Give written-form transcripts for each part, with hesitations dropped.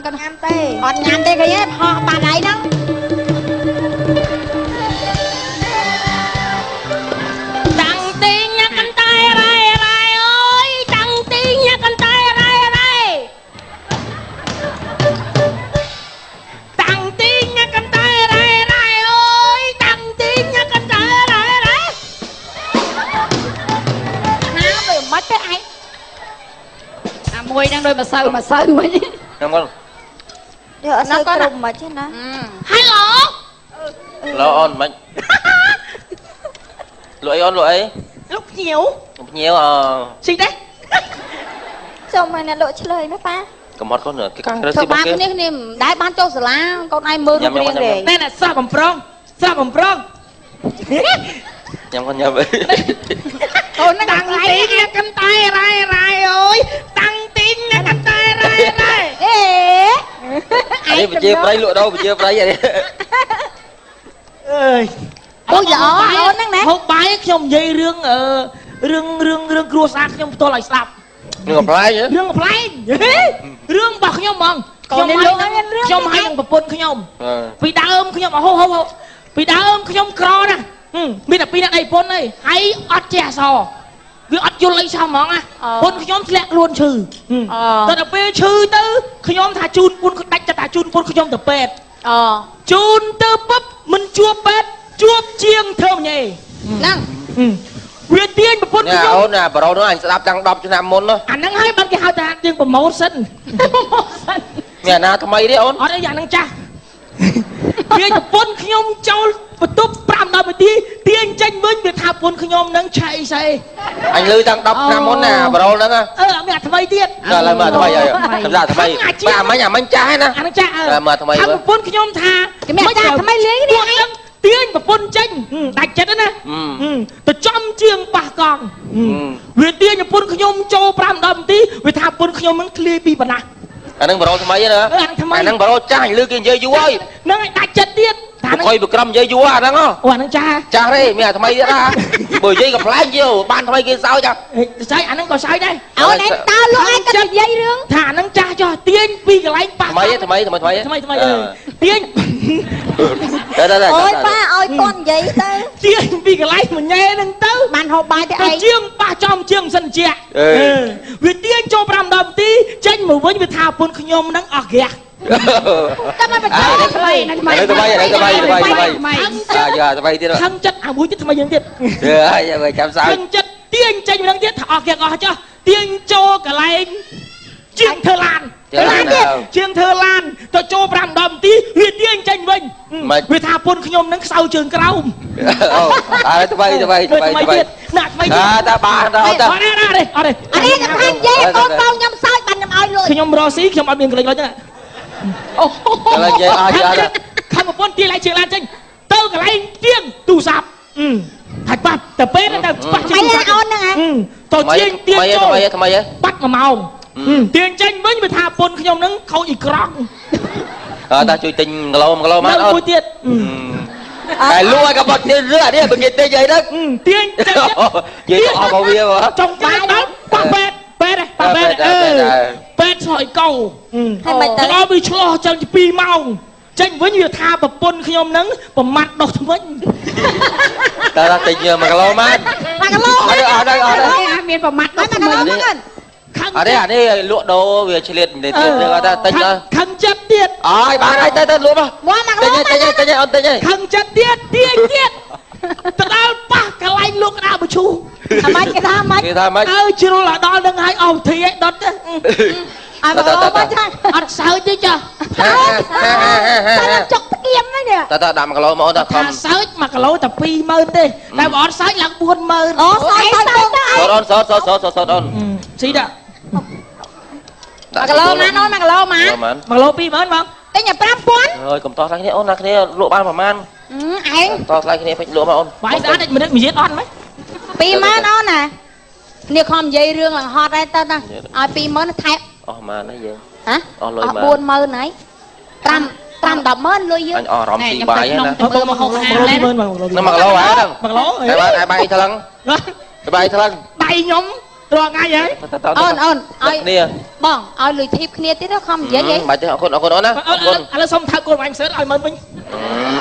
គាត់ញ៉ាំទេអត់ញ៉ាំទេឃើញទេផោះបាត់ហើយហ្នឹងតាំងទីញ៉ាំកន្តែរ៉ែរ៉ែអើយតាំងទីញ៉ាំកន្តែរ៉ែរ៉ែតាំងទីញ៉ាំកន្តែរ៉ែរ៉ែអើយតាំងទីញ៉ាំកន្តែរ៉ែរ៉ែណាទៅមិនទេឯងអាមួយហ្នឹងដូចម្សៅម្សៅវិញខ្ញុំគាត់យកអត់សូវក្រុមមិនទេណា Hello ឡអូនមិនលក់អីអូនលក់អីលក់ភ្ញៀវភ្ញៀវអស៊ីទេចូលមកអ្នកលក់ឆ្លើយណាប៉ាកំហត់គាត់គេកាំងរស៊ីរបស់គេគ្នាគ្នាមិនដែលបានចូលសាលាកូនឯងមើលរូបរាងទេណែណែស្រស់បំប្រងស្រស់បំប្រងញ៉ាំគាត់ញ៉ាំអីកូនហ្នឹងតាំងទីញ៉ាំកន្តែរ៉ែរ៉ែអើយតាំងទីញ៉ាំកន្តែរ៉ែរ៉ែអេអានេះវិជាប្រៃលក់ដូរវិជាប្រៃអីអើយអូយល្អអូនហ្នឹងណាហូបបាយខ្ញុំនិយាយរឿងរឿងរឿងរឿងគ្រួសារខ្ញុំផ្ទាល់ឲ្យស្ដាប់រឿងកំប្លែងរឿងកំប្លែងរឿងរបស់ខ្ញុំហ្មងខ្ញុំខ្ញុំឲ្យនឹងប្រពន្ធខ្ញុំពីដើមខ្ញុំហូហូពីដើមខ្ញុំក្រណាស់មានតែពីរអ្នកដៃប្រពន្ធឯងហើយអត់ចេះអសវាអត់យល់អីសោះហ្មងណាប្រពន្ធខ្ញុំធ្លាក់ខ្លួនឈឺតែដល់ពេលឈឺទៅខ្ញុំថាជូនប្រពន្ធដាច់ចិត្តថាជូនប្រពន្ធខ្ញុំទៅពេទ្យជូនទៅពឹបមិនជួបពេទ្យជួបជាងធ្វើញ៉េហ្នឹងវាទាញប្រពន្ធខ្ញុំអូនណាប្រូនោះអញស្ដាប់តាំង10ឆ្នាំមុនអាហ្នឹងហើយបានគេហៅថាទាញប្រម៉ូសិនមានអាណាថ្មីទេអូនអត់អីយ៉ាងហ្នឹងចាស់វាប្រពន្ធខ្ញុំចូលបន្ទប់5 10នាទីទាញចេញវិញវាថាប្រពន្ធខ្ញុំនឹងឆៃស្អីអញលឺតាំង10ឆ្នាំមុនណាប្រូហ្នឹងអឺមានអាថ្មីទៀតឥឡូវមើលអាថ្មីហើយសម្រាប់អាថ្មីបាទអាមិញអាមិញចាស់ហើយណាអាហ្នឹងចាស់មើលអាថ្មីមើលប្រពន្ធខ្ញុំថាគេមានចាស់ថ្មីលេងនេះឯងទាញប្រពន្ធចេញដាច់ចិត្តណាទៅចំជាងប៉ះកង់វាទាញប្រពន្ធខ្ញុំចូល5 10នាទីវាថាប្រពន្ធខ្ញុំនឹងធ្លាយពីបណ្ណាអាហ្នឹងប្រូថ្មីណាអាហ្នឹងប្រូចាស់អញលឺគេនិយាយយូរហើយហ្នឹងឲ្យដាច់ចិត្តទៀតថាហ្នឹងអុយបក្រំនិយាយយូរអាហ្នឹងអូអាហ្នឹងចាស់ចាស់ទេមានអាថ្មីទៀតណាបើនិយាយកំប្លែងយូរបានថ្មីគេសើចសើចអាហ្នឹងក៏សើចដែរអូនឯងតើលក់ឯងក៏និយាយរឿងថាអាហ្នឹងចាស់ចុះទាញពីកន្លែងប៉ះថ្មីថ្មីថ្មីថ្មីថ្មីថ្មីទាញអូយប៉ាឲ្យគាត់និយាយទៅទាញពីកន្លែងមួយញ៉ែហ្នឹងទៅបានហូបបាយទៅឯងជាងប៉ះចំជាងសិនជាវាទាញចូល5 10នាទីចេញមកវិញវាថាប្រពន្ធខ្ញុំហ្នឹងអស់ក្រាស់តែមកបញ្ចូលថ្មីណាថ្មីថ្មីថ្មីថ្មីថ្មីអាយ៉ាថ្មីទៀតខឹងចិត្តអាមួយទៀតថ្មីយើងទៀតអើយចាំសើខឹងចិត្តទាញចេញម្ដងទៀតថាអស់ក្រាស់អស់ចុះទាញចូលកន្លែងជាងធ្វើឡានជាងធ្វើឡានទៅចូល5 10នាទីវាទាញចេញវិញវាថាប្រពន្ធខ្ញុំនឹងខ្សៅជើងក្រោមអូអើថ្មីថ្មីថ្មីថ្មីទៀតណាថ្មីទៀតអើតាបានតើអត់ទេអត់ទេអត់ទេអានេះខ្ញុំថានិយាយកូនបងខ្ញុំសើចបានខ្ញុំឲ្យលុយខ្ញុំរកស៊ីខ្ញុំអត់មានកលិចលុយទេអូឥឡូវនិយាយអស់យល់ខំប្រពន្ធទាញឡើងជើងឡានចេញទៅកន្លែងទៀងទូរស័ព្ទថាប៉ះទៅពេលទៅប៉ះជើងទូរស័ព្ទអូនហ្នឹងហ៎ទៅជាងទៀងចូលថ្មីថ្មីបាត់1ម៉ោងទាញចេញវិញវាថាប្រពន្ធខ្ញុំហ្នឹងខូចអ៊ីក្រង់អើតាជួយទិញគីឡូ1គីឡូមកអូនមួយទៀតតែលក់ឲ្យក៏បាត់ទៀតរឿងអានេះបើគេទិញអីហ្នឹងទាញចេញនិយាយទៅអស់មកវាចុងក្រោយដល់ប៉ះពេទ្យពេទ្យប៉ះពេទ្យអឺពេទ្យឆ្លោយកោហើយមិនទៅដល់វាឆ្លោះចឹង2ម៉ោងចេញវិញវាថាប្រពន្ធខ្ញុំហ្នឹងប្រមាត់ដុសធ្មេញតើទិញ1គីឡូមក1គីឡូអត់អត់អត់មានប្រមាត់ដុសធ្មេញអរេអានេះលក់ដូរវាឆ្លៀតនេះទៀតអត់ទិញខឹងចិត្តទៀតអើយបានហើយទៅទៅលក់មក1គីឡូទិញទិញអូនទិញខឹងចិត្តទៀតទាញទៀតទៅដល់ប៉ះកន្លែងលក់ក្តារបឈូអាម៉េចគេថាម៉េចគេថាម៉េចអើជ្រុលដល់នឹងហើយអស់ធីឯងដុតទេអើមកចាអត់សើចទេចាសើចចុកត្រៀមហ្នឹងតើតើដាក់1គីឡូមកអូនតើខំសើច1គីឡូតែ20000ទេតែបើអត់សើចឡើង40000អូសើចសើចទៅអូនសើចសើចសើចសើចអូនស៊ីដាក់1គីឡូម៉ានអូន1គីឡូម៉ាន1គីឡូ20000បងទិញតែ5000អើយកុំតោះថ្លៃគ្នាអូនណាគ្នាលក់បានប្រហែលឯងតោះថ្លៃគ្នាពេញលក់មកអូនបាយស្អាតមិននិយាយអត់ហ្មង20000អូនណានេះខំនិយាយរឿងឡើងហត់ដែរតើណាឲ្យ20000ថែមអស់ប៉ុន្មានហើយយើងហ៎អស់លុយប៉ុន្មាន 40000ហើយ5 5 100000លុយយើងអញអស់អារម្មណ៍ស៊ីបាយហ្នឹងណា មើលមកហុកហា ហ្នឹង1គីឡូហើយហ្នឹង 1គីឡូ តែបាយថ្លឹងបាយថ្លឹង ដៃខ្ញុំ រាល់ថ្ងៃហី អូនអូនឲ្យ គ្នា បងឲ្យលុយធីបគ្នាទៀតខំនិយាយហី មិនទេអរគុណអរគុណអូនណាអរគុណ ឥឡូវសុំថៅកូនអញសើឲ្យមើលវិញ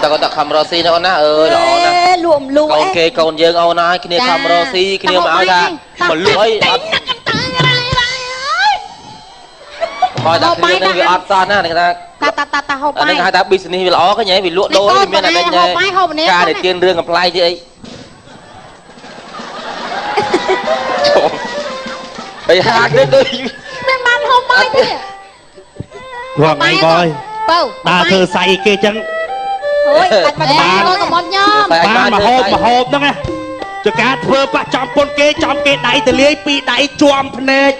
តើគាត់តខំរស់ស៊ីណាអូនណាអើយល្អណាស់ លក់លក់ កូនគេកូនយើងអូនហើយគ្នាខំរស់ស៊ីគ្នាមកឲ្យថាមកលក់អីអត់មកដល់គ្នានឹងវាអត់សោះណាគេថា តាតាតាតាហូបបាយ អានេះគេហៅថា business វាល្អឃើញហីវាលក់ដូរវាមានអានេះការដែលទៀនរឿងកំ pl ៃទៀតអីចូលអីហាក់នេះដូច មិនបានហូបបាយទេ រាល់ថ្ងៃបងអើយ បើ ដើរធ្វើសៃគេចឹង អូយបាច់មក បានកូនកុំញ៉ាំ បានមហូបមហូបហ្នឹងណាចការធ្វើប៉ះចំពុនគេចំគេដៃទលាយពីរដៃជាំភ្នែក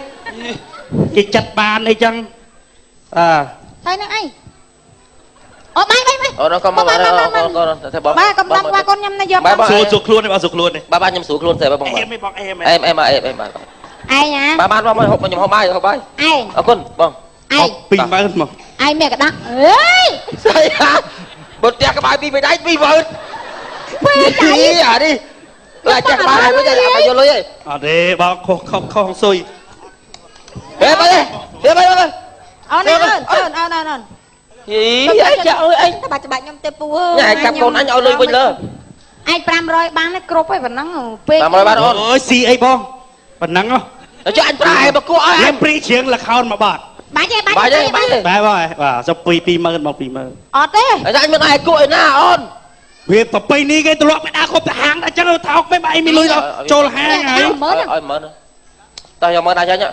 គេចិត្តបានអីចឹងអើ ហើយនឹងអីអូបាយបាយបាយ អូនកុំមកកូនតែបង បាទកុំដាំបាកូនញ៉ាំណាយក សួរសួរខ្លួនទេបងសួរខ្លួនទេ បាទបាទខ្ញុំសួរខ្លួនទេបង អេមបងអេម អេមអេមអេមអេមបាទ ឯងណា បាទបាទបងហូបខ្ញុំហូបបាយហូបបាយ ឯង អរគុណបង ឯង 20000មក ឯងមានកដាក់អើយ ស្អីហាបើផ្ទះក្បែរពីរដៃ20000ពេលដៃអានេះឡាចាស់ក្បែរហើយវិញអត់យកលុយទេ អត់ទេបងខុសខុសខុសស៊ុយ ហេបាយហេបាយបាយ អូនអូនអូនអូនអូន យីអីចាអើយអញ បាច់ច្បាច់ខ្ញុំទេពូ ញ៉ែចាប់កូនអញឲ្យលុយវិញលើ ឯង500បានគ្រប់ហើយប៉ុណ្ណឹងពេក 500បានអូន អូយស៊ីអីបងប៉ុណ្ណឹងហ៎ ចុះអញប្រាឲ្យបកួឲ្យ ខ្ញុំព្រីជ្រៀងលខោនមកបាត់ បាច់ទេបាច់ បាយទេបាយទេ បាទបងបាទសុំ2 20000មក20000 អត់ទេ អញមិនឲ្យគួឯណាអូន វាប្រពៃនេះគេទ្រព្យគេដើរគ្រប់ទៅហាងដល់ចឹងថោកមិនអីមានលុយដល់ចូលហាងហើយ ឲ្យមើលតោះយកមើលដល់ចាញ់ អឺ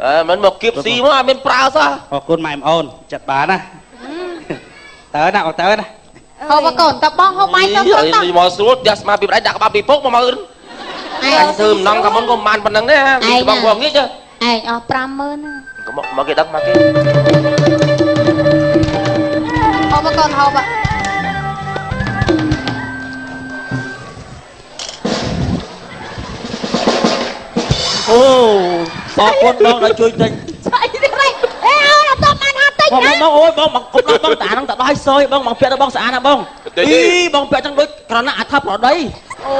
អើមិនមកគៀបស៊ីមកអត់មានប្រើសោះ អរគុណម៉ែប្អូនចិត្តបានណាតើណាអត់តើណា ហូបកូនតបងហូបបាយទៅទៅ មកស្រួលផ្ទះស្មាពីដៃដាក់ក្បាលពីពុកមកមើលអញធ្វើម្ដងក៏មុនក៏បានប៉ុណ្ណឹងដែរបងបងងាយចុះ ឯងអស់50000ណា មកគេដឹងមកគេ ហូបកូនហូប អូអរគុណបងដែលជួយទិញ ស្អីទៀតអេអូនអត់តបានហាត់ទិញ បងបងអូយបងបងកុំដល់បងតាហ្នឹងតដោះឲ្យសយបងបងពាក់ដល់បងស្អាតណាបងអីបងពាក់ចឹងដូចក្រណាក់អធិបតីអូ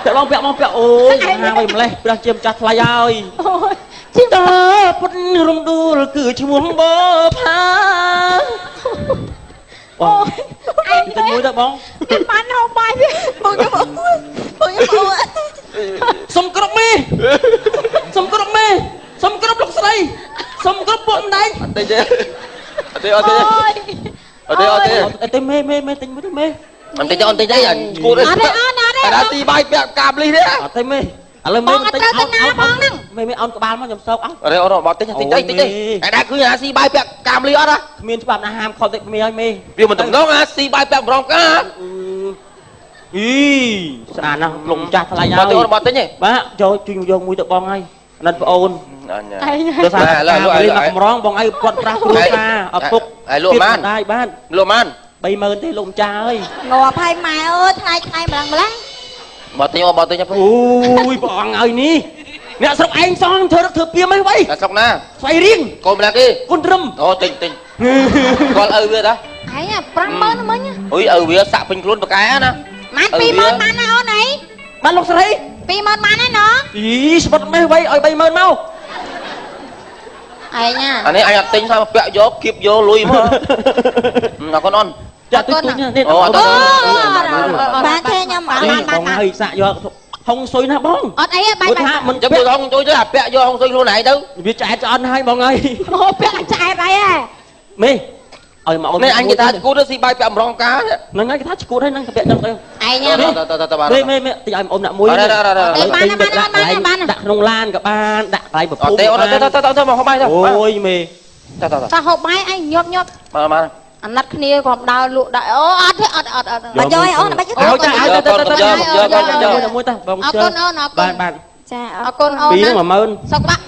ពាក់បងពាក់បងពាក់អូយហាងវិញម្លេះព្រះជាម្ចាស់ថ្លៃហើយ អូយជា តាពុតរំដួលគឺឈ្មោះបផាបង ឯង ទិញមួយទៅបង មិនបានហូបបាយទេ បងខ្ញុំអូបងខ្ញុំអូ សុំគ្រប់មេសុំគ្រប់មេសុំគ្រប់លោកស្រីសុំគ្រប់ពួកម្ដាយ អត់ទេអត់ទេអត់ទេអត់ទេអត់ទេ អត់ទេមេមេមេទិញមួយទៅមេ អត់ទេអត់ទេអញគួរ អត់ទេអត់ទេ អាណាទីបាយពាក់កាបលីទេ អត់ទេមេឥឡូវមេ បងអត់ត្រូវទៅណាបងហ្នឹង មេមេអោនក្បាលមកខ្ញុំសោកអោ អរេអូនបត់តិចតិចតិចតិចអាណាគឺអាស៊ីបាយពាក់កាមលីអត់ហ៎ គ្មានច្បាប់ណាហាមខុសតិចមេឲ្យមេ វាមិនតំណងអាស៊ីបាយពាក់ម្រងកា អីស្អាតណាស់លំចាស់ថ្លៃហើយ បត់តិចអូនបត់តិចទេ បាទចូលជួយយកមួយទៅបងហើយអាណិតប្អូន អញ ឯង ដោយសារតែមកកម្រងបងឲ្យគាត់ប្រាស់គ្រួសារឪពុក ឲ្យលក់បាន ដែរបាទ លក់បាន 30000ទេលោកម្ចាស់អើយ ងាប់ហើយម៉ែអើយថ្ងៃថ្ងៃម្លងម្លង បត់តិចអូនបត់តិច អូយព្រះអង្គឲ្យនេះអ្នកស្រុកឯងសងធ្វើរកធ្វើពៀមអីវ៉ៃ តែស្រុកណា ស្វ័យរៀង កូនម្នាក់គេ គុណត្រឹម អូទិញទិញគាត់ឪវាតា ឯង50000មិញ អុយឪវាសាក់ពេញខ្លួនប៉កែណា បាន20000បានណាអូនអី បានលោកស្រី 20000បានហើយណ អីស្បត់មេវ៉ៃឲ្យ30000មក ឯងណា អានេះអញអត់ទិញសោះពាក់យកគៀបយកលុយមកអរគុណអូន ចាក់ទុយទុយនេះ អូអត់ទេ បានទេខ្ញុំអត់ បានបងឲ្យសាក់យកហុងស៊ុយណាបង អត់អីទេបាយបាយ ថាមិន ចាំទៅហងជួយទៅអាពាក់យកហងស៊ុយខ្លួនឯងទៅ វាឆ្អែតឆ្អន់ហើយបងអើយ អូពាក់ឆ្អែតអីហ៎ មេឲ្យមកអូន នេះអញគេថាឈួតទៅស៊ីបាយពាក់ម្រងកា ហ្នឹងហើយគេថាឈួតហើយហ្នឹងគេពាក់ចឹងទៅ ឯងណា តតតបាទ មេមេមេតិចឲ្យអូនដាក់មួយដាក់ក្នុងឡានក៏បានដាក់កន្លែងប្រ អត់ ភព ទេអូនទៅទៅទៅមកហូបបាយទៅ អូយមេ តតត តោះហូបបាយឯងញាប់ញាប់ មកមក អាណិតគ្នាក៏ដើរលក់ដែរអូអត់ទេអត់អត់អត់ បាច់យកអូនបាច់យក ឲ្យចាឲ្យទៅទៅទៅមួយតាបង អរគុណអូនអរគុណ បាទបាទ ចា អរគុណអូន ពីរហ្នឹង10000 សុខបាក់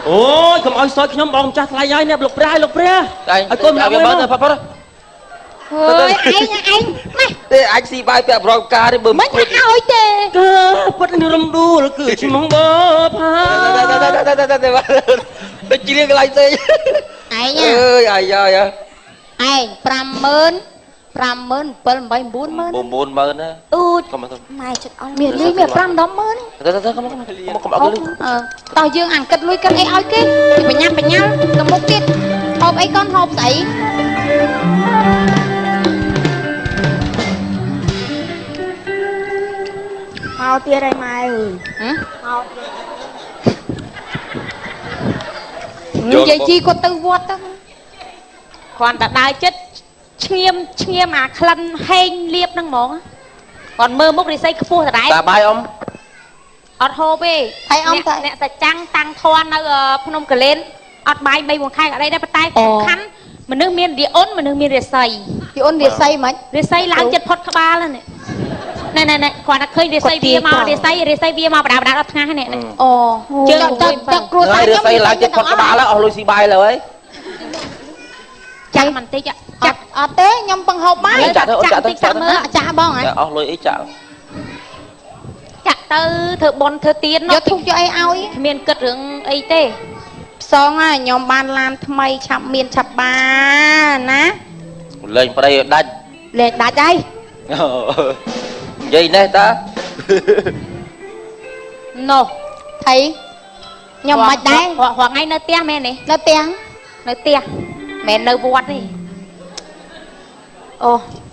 អូយកុំឲ្យសោយខ្ញុំបងម្ចាស់ថ្លៃហើយនេះលោកព្រះលោកព្រះឲ្យកូន ឲ្យវាមើលទៅផផ អើយឯងឯងម៉េះ ទេអញស៊ីបាយពាក់ប្រងការទេបើ មិនឲ្យទេ កើពុតរំដួលគឺឈ្មោះបផា ទៅជ្រៀងកន្លែងផ្សេង ឯង អើយអាយអាយ ឯង50000 50000 7 8 90000 90000ណា អូ កុំទៅ ម៉ែចិត្តអស់ មានលុយមាន5 100000 ទៅទៅកុំកុំកុំអត់លុយ តោះយើងអង្គិតលុយគិតអីឲ្យគេបញ្ញាបញ្ញាទៅមុខទៀតហូបអីកូនហូបស្អី មកទៀតហើយម៉ែអើយមក និយាយជីគាត់ទៅវត្តទៅ គ្រាន់តែដើរចិត្តឈាមឈាមអាក្លិនហេងលៀបហ្នឹងហ្មងគាត់មើលមុខរិស័យខ្ពស់ដដែល តាបាយអ៊ំ អត់ហូបទេ ហើយអ៊ំតែ អ្នកសចាំងតាំងធន់នៅភ្នំកលែនអត់បាយ3 4ខែក៏អីដែរប៉ុន្តែសំខាន់មនុស្សមានរាអ៊ុនមនុស្សមានរិស័យ រាអ៊ុនរិស័យហ្មង រិស័យឡើងចិត្តផុតក្បាលហ្នឹងណែណែណែគ្រាន់តែឃើញរិស័យវាមករិស័យរិស័យវាមកបដាបដាដល់ថ្ងៃនេះ អូជើងទឹកគ្រួសារ ខ្ញុំរិស័យឡើងចិត្តផុតក្បាលអស់លុយស៊ីបាយលើហើយ ចាក់បន្តិចចាក់អត់ទេខ្ញុំពឹងហូបបាយ ចាក់ទៅចាក់ទៅ ចាក់មើល ចាក់បងហ៎ អស់លុយអីចាក់ ចាក់ទៅធ្វើបុណ្យធ្វើទាន យកធូបយកអីឲ្យ គ្មានគិតរឿងអីទេ ផ្សងហើយខ្ញុំបានឡានថ្មីឆាប់មានឆាប់បានណា លេងប្តីឲ្យដាច់លេងដាច់ហើយ និយាយនេះតា នោះ ថៃខ្ញុំមិនដែរ រាល់ថ្ងៃនៅផ្ទះមែនទេ នៅផ្ទះ នៅផ្ទះមិននៅវត្តទេអូ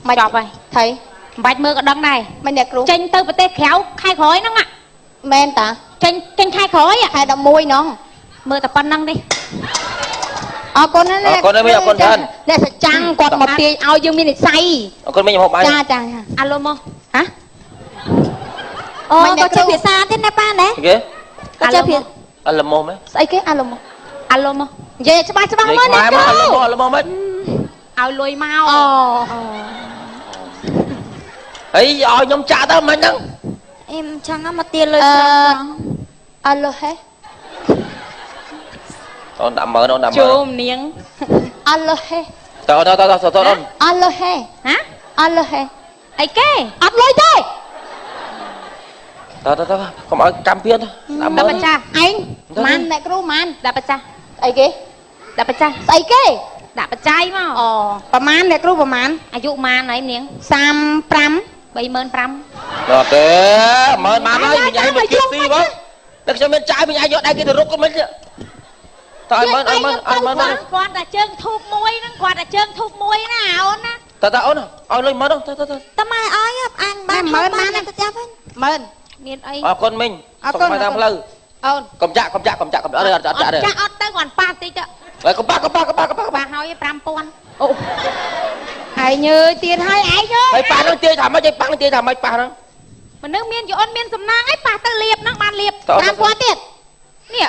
មិនចប់ហើយ ថៃ មិនបាច់មើលក៏ដឹងដែរ មិនអ្នកគ្រូ ចេញទៅប្រទេសក្រៅខែក្រោយហ្នឹង មែនតា ចេញចេញខែក្រោយ ខែ11ហ្នឹង មើលតែប៉ុណ្្នឹងទេ អរគុណណាស់ អរគុណមីអរគុណច្រើន អ្នកសចាំងគាត់មកទាញឲ្យយើងមាននិស័យ អរគុណមីហូបបាយ ចាចា អាឡូមក ហ៎ អូគាត់ចេះភាសាទេណាប៉ាណា គេ គាត់ចេះភាសា អាឡូមកមែន ស្អីគេអាឡូមក អាឡូមក និយាយច្បាស់ច្បាស់មើល ណាអាឡូមកអាឡូមកមែន ឲ្យលុយមក អូ ហើយឲ្យខ្ញុំចាក់ទៅមិនហ្នឹង អេមចង់មកទាលុយត្រង់ អាឡូហេ អូនដាក់មើលអូនដាក់មើល ចូលនាង អាឡូហេ តើតើតើតើអូន អាឡូហេ ហ៎ អាឡូហេ អីគេ អត់លុយទេ តើតើតើកុំឲ្យកម្មពៀនដាក់មើល ដាក់បច្ចា ឯងម៉ានអ្នកគ្រូម៉ាន ដាក់បច្ចា ស្អីគេ ដាក់បច្ចា ស្អីគេ ដាក់បច្ច័យមក អូប្រមាណអ្នកគ្រូប្រមាណ អាយុម៉ានហើយនាង 35 35000 ដល់ទេ10000បានហើយមីឯងមកគៀបស៊ីបងតែខ្ញុំមានចាយមីឯងយកដៃគេទៅរុកគាត់មិនតើឲ្យម៉ឺនឲ្យម៉ឺនឲ្យម៉ឺន គាត់តែជើងធូបមួយហ្នឹងគាត់តែជើងធូបមួយណាអូនណា តើតើអូនឲ្យលុយម៉ឺនតើតើតើ តើម៉ែឲ្យអញបាន ម៉ឺនបាន ទៅផ្ទះវិញ ម៉ឺន មានអី អរគុណមីង អរគុណ តាមផ្លូវ អូនក ុំចាក់កុំចាក់កុំចាក់កុំអត់អត់ចាក់ទេ ចាក់អត់ទៅគាត់ប៉ះតិចទៅ ហើយកុំប៉ះកុំប៉ះកុំប៉ះកុំប៉ះ ប៉ះហើយ5000 អូឯងើយទៀតហើយឯងើយ ហើយប៉ះហ្នឹងទាយថាម៉េចឯងប៉ះហ្នឹងទាយថាម៉េចប៉ះហ្នឹង មនុស្សមានយអូនមានសំណាងឯងប៉ះទៅលៀបហ្នឹងបានលៀប 5000ទៀត នេះ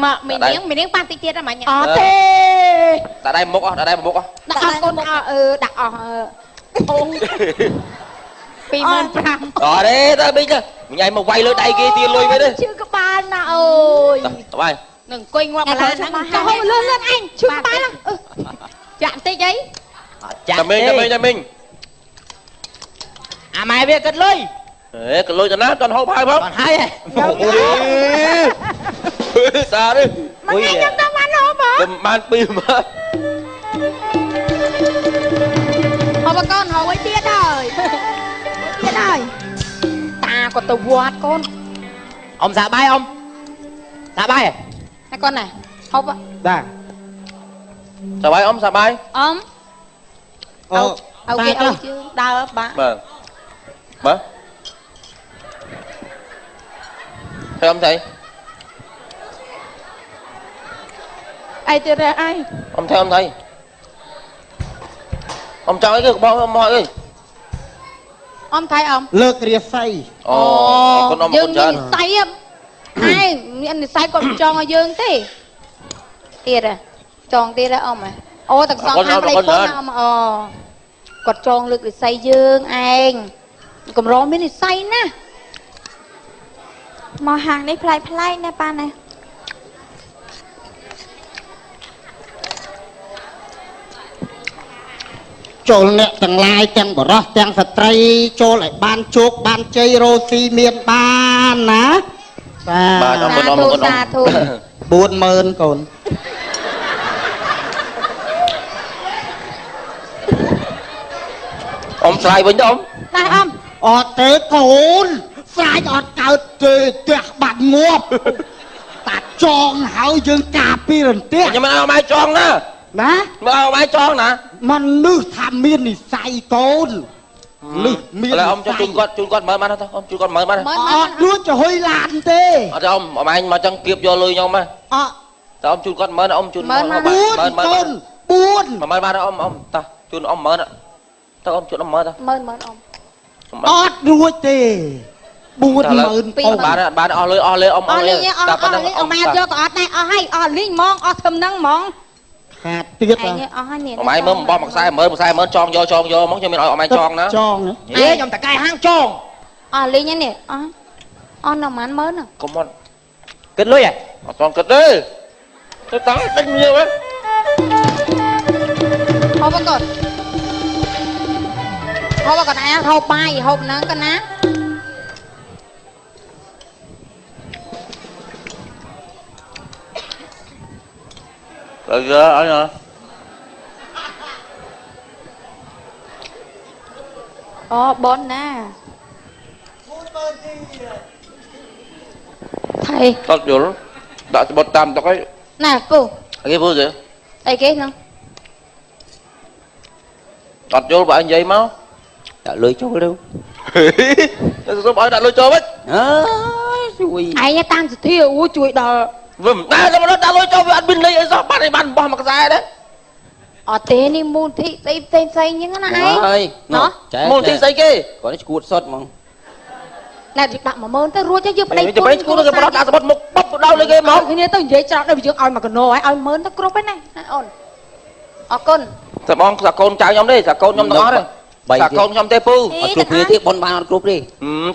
មកមីនាងមីនាងប៉ះតិចទៀតហ្នឹងអ ត់ទេ ដាក់ដៃមុខអស់ដាក់ដៃមុខអស់ ដាក់អស់កូនអស់អឺដាក់អស់ អូ25000 អត់ទេតើមីងមីឯងមកវាយលើដៃគេទាលុយវិញទេ ជឿក្បាលណាអូយ តើបាយ នឹងអង្គុយងាប់កន្លះហ្នឹង ចុះលឿនលឿនឯងជឿក្បាល ចាក់បន្តិចអី ចាក់ តែមីងតែមីងតែមីង អាម៉ែវាគិតលុយ អេគិតលុយទៅណាតន់ហូបហើយផង តន់ហើយហ៎ តានេះ មកឯងខ្ញុំទៅបានហូបហ៎ បាន2ម៉ាត់ ហូបកូនហូបមួយទៀតហើយទៀតហើយតាក៏ទៅវត្តកូន អ៊ំសាបាយអ៊ំសាបាយ ណាកូនណាហូប បាទ សាបាយអ៊ំសាបាយ អ៊ំ អូ អូគេអោជើងដើរបាក់ បាទបាទហើយអ៊ំស្អី អីទៀតអី អ៊ំថៃអ៊ំថៃអ៊ំចង់អីគេបងអ៊ំមកអី អ៊ំថៃអ៊ំ លើករាសី អូគុណអ៊ំគុណច្រើន យើងមាននិស័យឯងមាននិស័យគាត់ចង់ឲ្យយើងទេទៀតចង់ទៀតអ៊ំអូទាំងសងខាងប្តីពុនអ៊ំអូគាត់ចងលើករិស័យយើងឯងកម្រមាននិស័យណា មកហាងនេះប្លែកប្លែកណាប៉ាណា ចូលអ្នកទាំងឡាយទាំងបរោះទាំងស្ត្រីចូលឲ្យបានជោគបានជ័យរោស៊ីមានបានណា បាទអរគុណអរគុណ សាធុ 40000កូន អ៊ំស្រាយវិញទៅអ៊ំ តែអ៊ំ អត់ទេកូនស្រាយអត់កើតទេផ្ទះបាត់ងាប់តាចងហើយយើងការពីរន្ទះ ខ្ញុំមិនឲ្យអ៊ំឯងចងណា ណា មិនឲ្យអ៊ំឯងចងណា មនុស្សថាមាននិស័យកូននេះមាន ឥឡូវអ៊ំចង់ជូនគាត់ជូនគាត់10000បានទៅអ៊ំជូនគាត់10000បាន អត់រួចទៅហុយឡានទេ អត់ទេអ៊ំអ៊ំឯងមកចង់គៀបយកលុយខ្ញុំហ៎ អត់ តើអ៊ំជូនគាត់10000អ៊ំជូន10000 10000 4 10000បានអ៊ំអ៊ំតោះជូនអ៊ំ10000តើអ៊ំជូនអ៊ំ10000តើ 10000 10000អ៊ំ អត់រួចទេ40000 អូបានបានអស់លុយអស់លេអ៊ំអស់លេ តែប៉ុណ្ណឹងអ៊ំអត់យកក៏អត់ដែរអស់ហើយអស់លីងហ្មងអស់ធំហ្នឹងហ្មង ខាតទៀត អញអស់ហើយនេះ អ៊ំឯងមើលបំបោះមួយខ្សែ10000មួយខ្សែ10000ចងយកចងយកហ្មងខ្ញុំមានឲ្យអ៊ំឯងចងណា ចង ហេខ្ញុំតកែហាងចង អស់លីងនេះអស់អស់នៅប៉ុន្មានម៉ឺន កុំអត់ គិតលុយហ៎ អត់ចង់គិតទេទៅតាដេញញៀវហ៎ ហូបកូនហូបកូនអាហូបបាយហូបហ្នឹងកណា ទៅយកអីហ៎ អូបនណាថៃ តត់យល់ដាក់ស្បុតតាមតុកអី ណាពូ អីគេពូទេ អីគេហ្នឹង អត់យល់បើឯងនិយាយមក ដាក់លុយចូលទៅ សុំឲ្យដាក់លុយចូលវិញ អើយជួយ ឯងតាមសទ្ធាអូជួយដល់ វាមិនដែរដល់ដាក់លុយចូលវាអត់មានលុយអីសោះបាត់ឲ្យបានបោះមួយខ្សែដែរ អត់ទេនេះមូលធិស្អីផ្សេងផ្សេងហ្នឹងណាឯង ណោះ មូលធិស្អីគេ គាត់នេះឈួតសុតហ្មង ណែដាក់10000ទៅរួចទៅយើងប្តី ទៅប្តីឈួតទៅប្រត់ដាក់សបុតមុខបុបដល់លើគេហ្មង គ្នាទៅនិយាយច្រត់ដល់យើងឲ្យមួយកណោឲ្យឲ្យ10000ទៅគ្រប់ហើយណាអូនអរគុណ តែបងសាកូនចៅខ្ញុំទេសាកូនខ្ញុំទាំងអស់ទេសាកូនខ្ញុំទេពូ អត់គ្រប់គ្នាទេប៉ុនបានអត់គ្រប់ទេ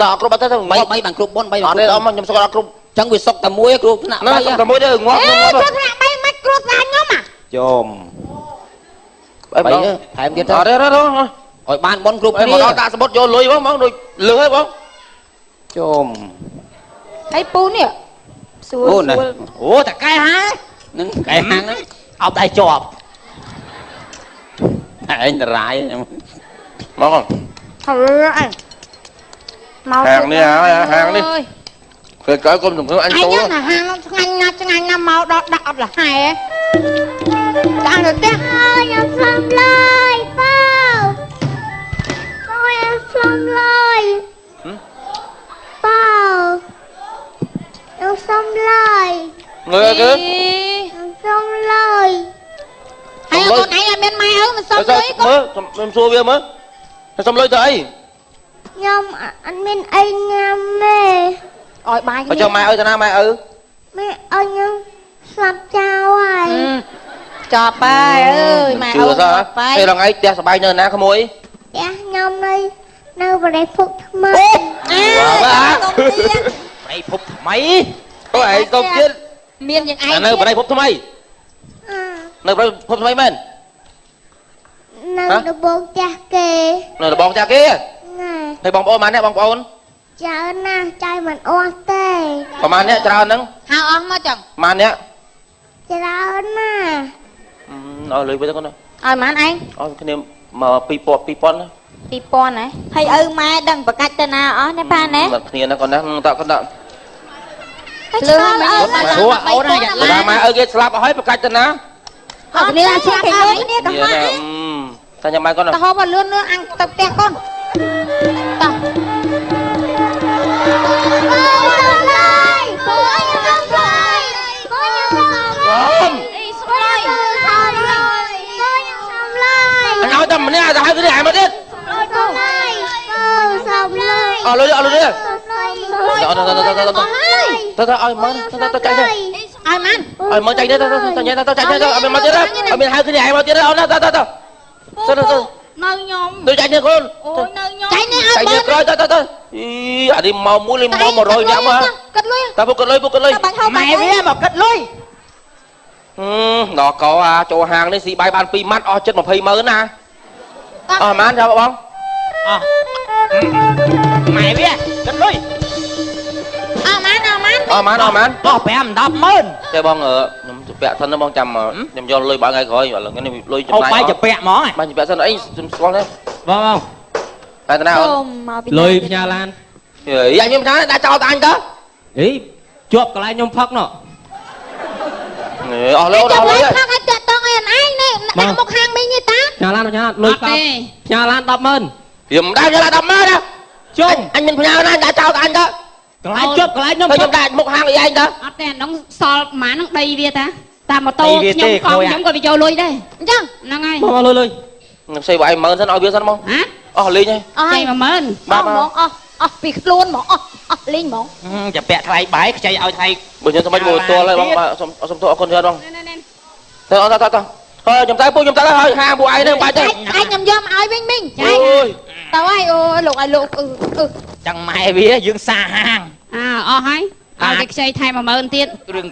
តើអត់គ្រប់អត់ទេ 3 3បានគ្រប់ប៉ុន3 អត់ទេអមខ្ញុំស្គាល់អត់គ្រប់ ចឹងវាសុកតែមួយគ្រោះថ្នាក់ 3សុកតែមួយទេងាប់ងាប់ គ្រោះថ្នាក់3មិនគ្រោះថ្នាក់ខ្ញុំអា ចំ3ថែមទៀត អត់ទេ ឲ្យបានប៉ុនគ្រប់គ្នា មកដល់ដាក់សមុទ្រយកលុយហ្មងដូចលឺហើយបង ចំ ហើយពូនេះស្រួលស្រួល អូតកែហានឹងកែហាហ្នឹង អោបដៃជាប់ ឯងដរាយ មក ហើយអញមក ហាងនេះហើយហាងនេះគេកៅគុំសំខាន់អញចូល ណាហាងឆ្ងាញ់ណាស់ឆ្ងាញ់ណាស់មកដល់ដាក់អត់លហែដាក់ទៅផ្ទះ ខ្ញុំសុំឡើយប៉ៅខ្ញុំសុំឡើយប៉ៅខ្ញុំសុំឡើយ លុយគេ ខ្ញុំសុំឡើយ ហើយកូនឯងអត់មានម៉ែឪមិនសុំលុយកូន មើលខ្ញុំសួរវាមើលសុំលុយទៅអី ខ្ញុំអត់មានអីញ៉ាំទេ ឲ្យបាយ គ្នាចុះម៉ែឪទៅណាម៉ែឪ ម៉ែឪខ្ញុំស្លាប់ចោលហើយ ចប់ហើយអើយម៉ែឪស្លាប់ហើយ ពេលថ្ងៃផ្ទះសបាយនៅណាក្មួយ ផ្ទះខ្ញុំនៅបរិភពថ្មី បរិភពថ្មី អូឯងកុំទៀត មានយ៉ាងឯង នៅបរិភពថ្មីនៅបរិភពថ្មីមែន នៅដបងផ្ទះគេ នៅដបងផ្ទះគេ ណា ហើយបងប្អូនម៉ានអ្នកបងប្អូន ច្រើនណាស់ចៃមិនអស់ទេ ប្រហែលអ្នកច្រើនហ្នឹង ហៅអស់មកចឹង ម៉ានអ្នក ច្រើនណាស់ អស់លុយវិញទៅកូន ឲ្យម៉ានឯង អស់គ្នាមក2000 2000ណា 2000ណា ហើយឪម៉ែដឹងប្រកាច់ទៅណាអស់ណាប៉ាណា បាត់គ្នាណាកូនណាតកូនត លឺមិន ព្រោះអូនណាយ៉ាង ណាម៉ែឪគេស្លាប់អស់ហើយប្រកាច់ទៅណា អត់គ្នាស្លាប់ហើយ គ្នាកុហក តែញ៉ាំបាយកូន ទៅហូបឲ្យលឿនលឿនអញទៅផ្ទះកូនតោះ អញឲ្យតែម្នាក់ទៅឲ្យគ្នាឲ្យមកទៀតអស់លុយអស់លុយទៅទៅទៅឲ្យមកទៅទៅចាញ់ទៅ ឲ្យម៉ាន ឲ្យមកចាញ់ទៅទៅទៅញ៉ាំទៅចាញ់ទៅឲ្យមកទៀតឲ្យមានហៅគ្នាឲ្យមកទៀតអូនទៅទៅទៅទៅទៅ នៅខ្ញុំ ទៅចាញ់នេះកូន អូយនៅខ្ញុំ ចាញ់នេះឲ្យ ចាញ់នេះក្រោយទៅទៅទៅអីអានេះមកមួយលេមក100ញ៉ាំហ៎ គិតលុយ តើពុកគិតលុយពុកគិតលុយ ម៉ែវាមកគិតលុយ ដល់កោអាចូលហាងនេះស៊ីបាយបាន2ម៉ាត់អស់ចិត្ត20ម៉ឺនណាអស់ម៉ានចាំបង អស់ម៉ែវាគិតលុយ អស់ម៉ានអស់ម៉ាន អស់ម៉ានអស់ម៉ាន អស់5 10ម៉ឺន ទេបងខ្ញុំជពាក់សិនបងចាំខ្ញុំយកលុយបើថ្ងៃក្រោយឥឡូវនេះលុយចំណាយ បាយជពាក់ហ្មង បាយជពាក់សិនអីខ្ញុំស្គាល់ទេ បងបង តែណាអូន មកពី លុយផ្ញើឡាន អីអញខ្ញុំថាដាក់ចោលតែអញទៅ អីជាប់កន្លែងខ្ញុំផឹកណោះ អស់លុយអ ចាំ ស់លុយ លុយផឹកឲ្យតាក់តងអីអញនេះដាក់មុខហាងមីងនេះតា ផ្ញើឡានផ្ញើលុយ អត់ទេ ផ្ញើឡាន100000 ខ្ញុំមិនដែរផ្ញើឡាន100000ណា ជុំ អញមិនផ្ញើណាដាក់ចោលតែអញទៅ កន្លែងជាប់កន្លែងខ្ញុំ ហើយខ្ញុំដាក់មុខហាងអីឯងទៅ អត់ទេអានោះសល់ប្រហែលហ្នឹងដីវាតាតាមម៉ូតូខ្ញុំកង់ខ្ញុំក៏វាយកលុយដែរ អញ្ចឹង ហ្នឹងហើយ មកលុយលុយ ខ្ញុំផ្សេងបើឯង10000សិនឲ្យវាសិនមក ហ៎ អស់លេងហើយ អស់ ចេញ10000 បាទ អស់ហ្មងអស់អស់ពីខ្លួនហ្មងអស់អស់លេងហ្មង จะពាក់ថ្លៃបាយខ្ចីឲ្យថ្លៃ បើខ្ញុំសុំមិនមកទល់ហើយបងបាទសុំសុំទោសអរគុណច្រើនបងទៅអត់ទៅទៅហើយខ្ញុំទៅពូខ្ញុំទៅហើយហាងពួកឯងហ្នឹងបាច់ទេ ឯងខ្ញុំយកមកឲ្យវិញមីង អូយ ទៅហើយអូលោកឲ្យលោកអឺអឺ ចឹងម៉ែវាយើងសាហាង អើអស់ហើយឲ្យគេខ្ចីថែម10000ទៀត រឿង